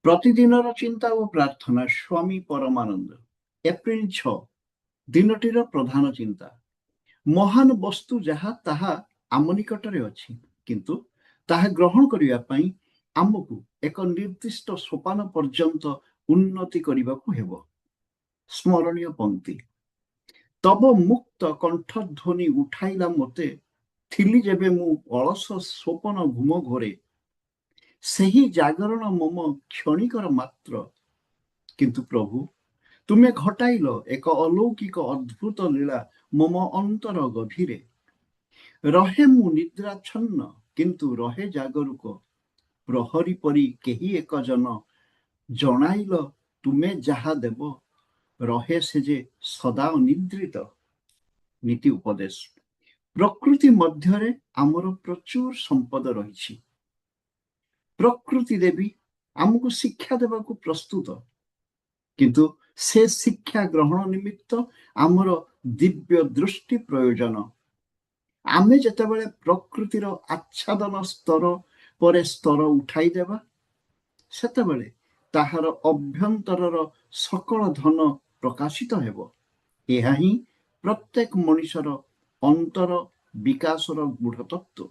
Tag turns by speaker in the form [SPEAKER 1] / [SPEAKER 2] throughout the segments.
[SPEAKER 1] ପ୍ରତିଦିନର ଚିନ୍ତା ଓ ପ୍ରାର୍ଥନା, ସ୍ୱାମୀ ପରମାନନ୍ଦ। ଏପ୍ରିଲ 6। ଦିନଟିର ପ୍ରଧାନ ଚିନ୍ତା: ମହାନ ବସ୍ତୁ ଯାହା, ତାହା ଆମ ନିକଟରେ ଅଛି, କିନ୍ତୁ ତାହା ଗ୍ରହଣ କରିବା ପାଇଁ ଆମକୁ ଏକ ନିର୍ଦ୍ଦିଷ୍ଟ ସୋପାନ ପର୍ଯ୍ୟନ୍ତ ଉନ୍ନତି କରିବାକୁ ହେବ। ସ୍ମରଣୀୟ ପଙ୍କ୍ତି: ତବ ମୁକ୍ତ କଣ୍ଠଧ୍ୱନି ଉଠାଇଲା ମୋତେ, ଥିଲି ଯେବେ ମୁଁ ଅଳସ ସ୍ୱପନ ଘୁମ ଘୋରେ। ସେହି ଜାଗରଣ ମମ କ୍ଷଣିକର ମାତ୍ର, କିନ୍ତୁ ପ୍ରଭୁ, ତୁମେ ଘଟାଇଲ ଏକ ଅଲୌକିକ ଅଦ୍ଭୁତ ଲୀଳା ମମ ଅନ୍ତର ଗଭୀରେ। ରହେ ମୁଁ ନିଦ୍ରାଚ୍ଛନ୍ନ, କିନ୍ତୁ ରହେ ଜାଗରୁକ। ପ୍ରହରୀ ପରି କେହି ଏକ ଜନ ଜଣାଇଲ ତୁମେ ଯାହା ଦେବ, ରହେ ସେ ଯେ ସଦା ଅନିଦ୍ରିତ। ନୀତି ଉପଦେଶ: ପ୍ରକୃତି ମଧ୍ୟରେ ଆମର ପ୍ରଚୁର ସମ୍ପଦ ରହିଛି। ପ୍ରକୃତି ଦେବୀ ଆମକୁ ଶିକ୍ଷା ଦେବାକୁ ପ୍ରସ୍ତୁତ, କିନ୍ତୁ ସେ ଶିକ୍ଷା ଗ୍ରହଣ ନିମିତ୍ତ ଆମର ଦିବ୍ୟ ଦୃଷ୍ଟି ପ୍ରୟୋଜନ। ଆମେ ଯେତେବେଳେ ପ୍ରକୃତିର ଆଚ୍ଛାଦନ ସ୍ତର ପରେ ସ୍ତର ଉଠାଇ ଦେବା, ସେତେବେଳେ ତାହାର ଅଭ୍ୟନ୍ତରର ସକଳ ଧନ ପ୍ରକାଶିତ ହେବ। ଏହା ହିଁ ପ୍ରତ୍ୟେକ ମଣିଷର ଅନ୍ତର ବିକାଶର ଗୂଢ଼ ତତ୍ତ୍ୱ।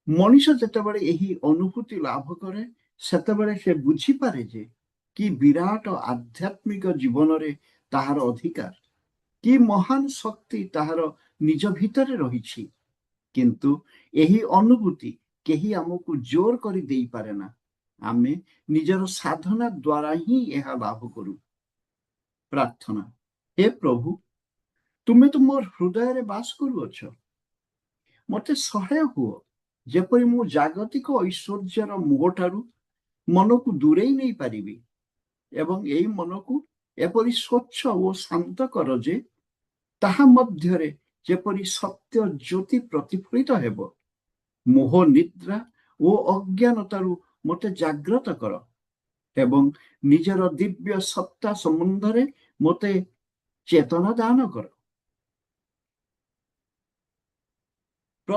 [SPEAKER 1] ମଣିଷ ଯେତେବେଳେ ଏହି ଅନୁଭୂତି ଲାଭ କରେ, ସେତେବେଳେ ସେ ବୁଝିପାରେ ଯେ କି ବିରାଟ ଆଧ୍ୟାତ୍ମିକ ଜୀବନରେ ତାହାର ଅଧିକାର, କି ମହାନ ଶକ୍ତି ତାହାର ନିଜ ଭିତରେ ରହିଛି। କିନ୍ତୁ ଏହି ଅନୁଭୂତି କେହି ଆମକୁ ଜୋର କରି ଦେଇପାରେ ନା। ଆମେ ନିଜର ସାଧନା ଦ୍ୱାରା ହିଁ ଏହା ଲାଭ କରୁ। ପ୍ରାର୍ଥନା: ହେ ପ୍ରଭୁ, ତୁମେ ତ ମୋର ହୃଦୟରେ ବାସ କରୁଅଛ। ମୋତେ ସହାୟ ହୁଅ, ଯେପରି ମୁଁ ଜାଗତିକ ଐଶ୍ୱର୍ଯ୍ୟର ମୋହଠାରୁ ମନକୁ ଦୂରେଇ ନେଇପାରିବି ଏବଂ ଏଇ ମନକୁ ଏପରି ସ୍ୱଚ୍ଛ ଓ ଶାନ୍ତ କର ଯେ ତାହା ମଧ୍ୟରେ ଯେପରି ସତ୍ୟ ଜ୍ୟୋତି ପ୍ରତିଫଳିତ ହେବ। ମୋହ, ନିଦ୍ରା ଓ ଅଜ୍ଞାନତାରୁ ମୋତେ ଜାଗ୍ରତ କର ଏବଂ ନିଜର ଦିବ୍ୟ ସତ୍ତା ସମ୍ବନ୍ଧରେ ମୋତେ ଚେତନା ଦାନ କର।